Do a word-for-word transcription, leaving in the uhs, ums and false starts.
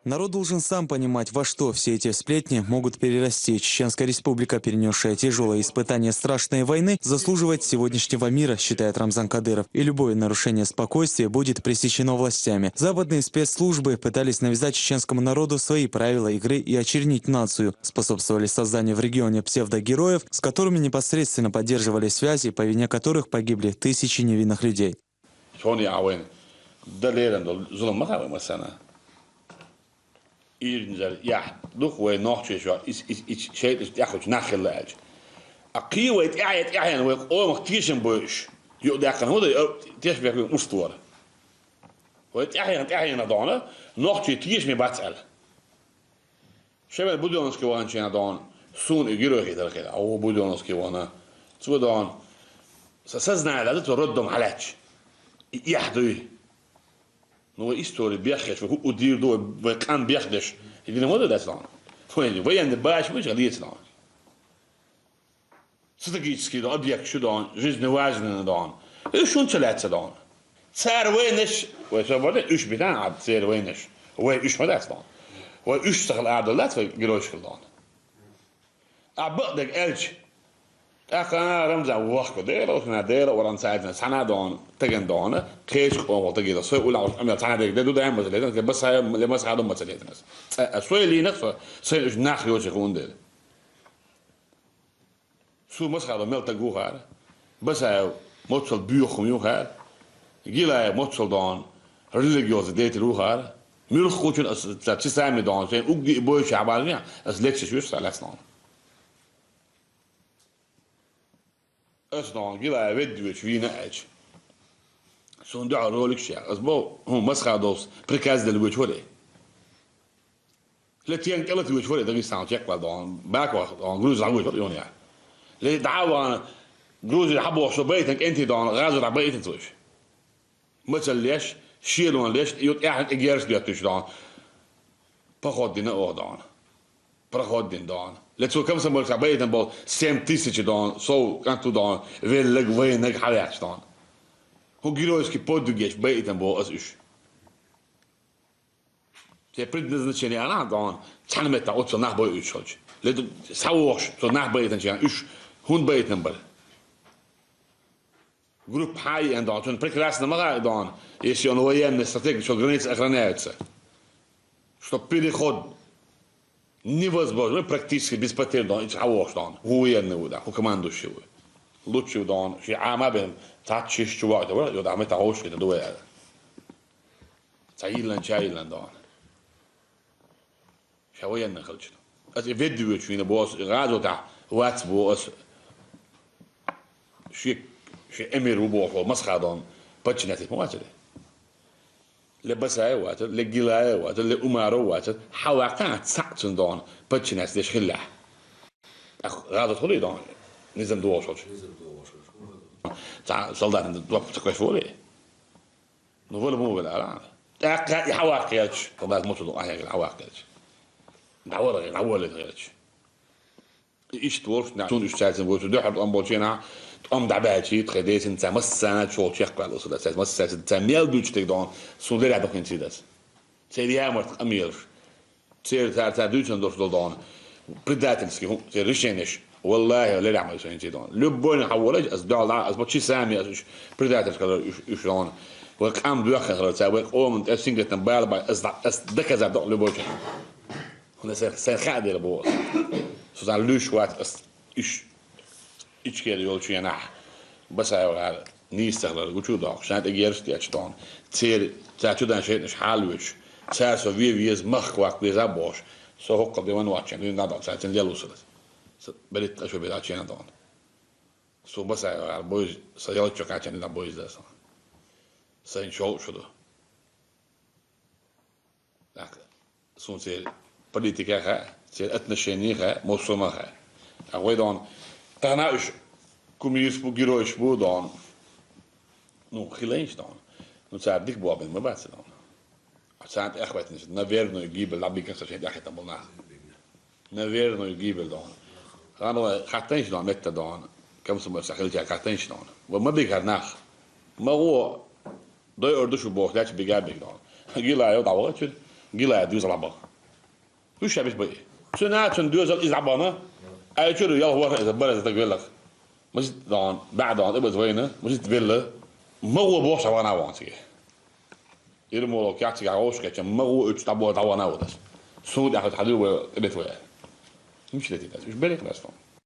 Народ должен сам понимать, во что все эти сплетни могут перерасти. Чеченская Республика, перенесшая тяжелые испытания страшной войны, заслуживает сегодняшнего мира, считает Рамзан Кадыров. И любое нарушение спокойствия будет пресечено властями. Западные спецслужбы пытались навязать чеченскому народу свои правила игры и очернить нацию. Способствовали созданию в регионе псевдогероев, с которыми непосредственно поддерживали связи, по вине которых погибли тысячи невинных людей. Цунна яа вайна дан лерина долу зулам ма хаьа вай массарна. Ирнзар яхь дукха вай нохчий шо, ис, ис, ис, шайтӀаш тӀехуьйтуш нах хилла аьлча. А кхий вай тӀаьхье, тӀаьхьенна вай къомах тешам бойуш, юкъадаьккхина хӀун дай, тешам бехк уьстур. Вай тӀаьхьенна, тӀаьхьенна дона, нохчий тешаме бац аьлла. Шевен Будённовский ваханчийна дона, суна и герой хетар хила. О, Будённовский вахана. Цо дона, сан сознание лаза цо роддом хьалаьтташ. И эхь дуй. Ну, вай истори беххеш, вай хӀуъу дийр ду, вай, вай къам бехдеш. И дина ма ду дац дона. Вай, вай янда баш вай ча леца дона. Стратегический дона, объект шу дона, жизненно важный дона. Уьш шун ца лаьца дона. Цара вайнаш, вай со бара, уьш битана а церан вайнаш. Вай уьш ма дац дона. Вай уьш ца хила ара дац, вай геройш хила дона. А бакъдерг аьлча, тӀаккха Рамзан вохка, Дела, Дела, варан цаьрна, цхьана дона, таган дона, кхечу къомах тагийла, сой уллахь къамел цхьана дерг де ду, даим ма ца летан, баса, ле масхадо ма ца летан. Ца, а сой лийнах со, сайн уьш нах йоцу хӀун дела. Су масхадо мел таг вухара, Басаев моццал боьха хӀума юхара, Гилаев моццал дона, религиоза дейтар вухара, муьлххачун аса ца, чи сами дона, сайн угги и бойча хьабаржа, аса лексиш вуьш ца лаьцна. Ас дона Гилаев ведда вечу вийна а аьлча. Суна дуьхьал ролик ша. Ас бо, хӀун, масхадовс приказ делла вечу варе. Ле тенга кӀелат вуьйчу вара Дагестан чекхвал дона, бакох дона, Грузи дӀавуьйчу вара юна яхь. Ле дӀа а вахана, Грузи дӀабохуш со байтан кӀентий дона, гӀазо дӀабайтан цуьш. Мацалла леш, шелон леш, ю тӀаьхьа тӀе герз доьттуьйтуш дона. Поход дина оха дона. Проход дина дона. Ле цо комсомольца байтан болу семь тысяч дона, сов кӀант ву дона, веллаг, вайнаг хьаваьхча дона. ХӀун геройский подвиг еш байтан боху ас уьш. Те предназначение ана дон, цхьана меттахь оццул нах бойуьйтуш хилча. Ле ду, схьавогӀуш, цо нах байтанча, уьш хӀунда байтан бара? Группа хьан а еана дон, цунна прекрасно ма хаьа дон, если он военный стратег, что границы охраняются. Что переход невозможно, практически без потерь дон, и схьавогӀуш дон. ХӀун военный ву, да, хӀун командующий ву. Лучше дон, ши Ӏама бен, цхьацца шиш чу вахта, вара, йо, да, мета хӀуш, это дуэ. Цхьа йиллан, ча йиллан дона. Ша военный хилча. Ас и ведда воьдуш вийна боху ас, и гӀазотехь вац боху ас. Ши, ши эмир ву боху, Масхадон подчинять ма вацара. Ле Басаев вацара, ле Гилаев вацара, ле Умаров вацара. Хьан ваккхана цхьаъ цунна дона подчинять деш хиллехь. ТӀаккха гӀазот хуьлий дона? Низам догӀуш волчу. Цхьа солдатна доп ца кхоьш волий? Ну, вала муха вала ала. ТӀаккха и хьаваккхаелча, тӀаккха муха ду ахьа хьаваккхаелча. ДӀавала, дӀавала хилча. И иштта волуш, нах, цунна уьш цаьрцина вуьйцу, дуьхьал тӀом болчу нах, тӀом дӀабаьлчий, тхайн децин ца массарна чул чекхваьлла су дац, массарна ца мел дуьйцу тӀе дон, суна лерехь дохинца дац. Церан ямарт къамелаш. Церан цара, цара дуьйцина долуш долу дона. Предательский хӀун, церан решенеш. Валлахи, лерехь ма ю сан хӀинца дона. Любойна хьан волаш, ас дуьхьал дӀа, ас бо чи сами, ас уьш предательский хилар, уьш, уьш дона. Вай къам доьхна хилар, цара вай къоман тӀе сингаттам бала бай, ас дӀа, ас доказать до любой чу. ХӀунда сайн, сайн хаа дела боху ас. Со царна луьйш вац ас, уьш. Ичкери йолчу янахь, Басаев гӀара нийса ца хилар гучу а доккхуш, сан тӀе герзаш тӀечу дона. Церан, цара чу дан шайтӀанаш хьалавоьдуш, цара со вен веза, махка ваккха веза а бохуш, со хӀокху де ван ваччан, дуьйна дӀадо, цара цуьнан лел ву сан. Сан беритта тӀе шо бен дӀачу яна дона. Со Басаев гӀара бойза, сан ялчу кхачан дина бойза сан. Сайн шовзткъа шу ду. Так, суна церан политика хаьа, церан отношение хаьа, мосома хаьа. А вай дон, тахана уьш кумирш бу, геройш бу дон. Ну, хилайнаш дон. Ну, цара дика боху бен ма бац дон. А царна тӀехветтинаш, наверное, гибель, лаббикан со шен тӀехиттан болу нах. Наверное, гибель дон. Хана вай хаттайнаш дон, метта дон. Комсомольца хилча хаттайнаш дон. Вай ма бигар нах. Ма гӀо, дой ор ду шу боху, лаьча бига а биг дон. Гила йо, дӀавахачуьра. Гилад дезал дӀабаха. Уж шабис бай. Цуьнан, цуьнан доьзал иза дӀабахана, Ӏайчура ялх ворхӀ эзар, бархӀ эзар стаг велларх. Масийтта догӀан, бӀе догӀан тӀебаза вайна, масийтта велла, магӀо бохуш дӀавахана а вахана цига. Ермолов кехат цигахь вовшахкхетча, магӀо оьцуш дӀабо-, дӀавахана а ву дас. Суна тӀехь хьан дуьйна вай тӀедита вай аьлла. ХӀинца дитина дас. Уж белихь бац тхуна.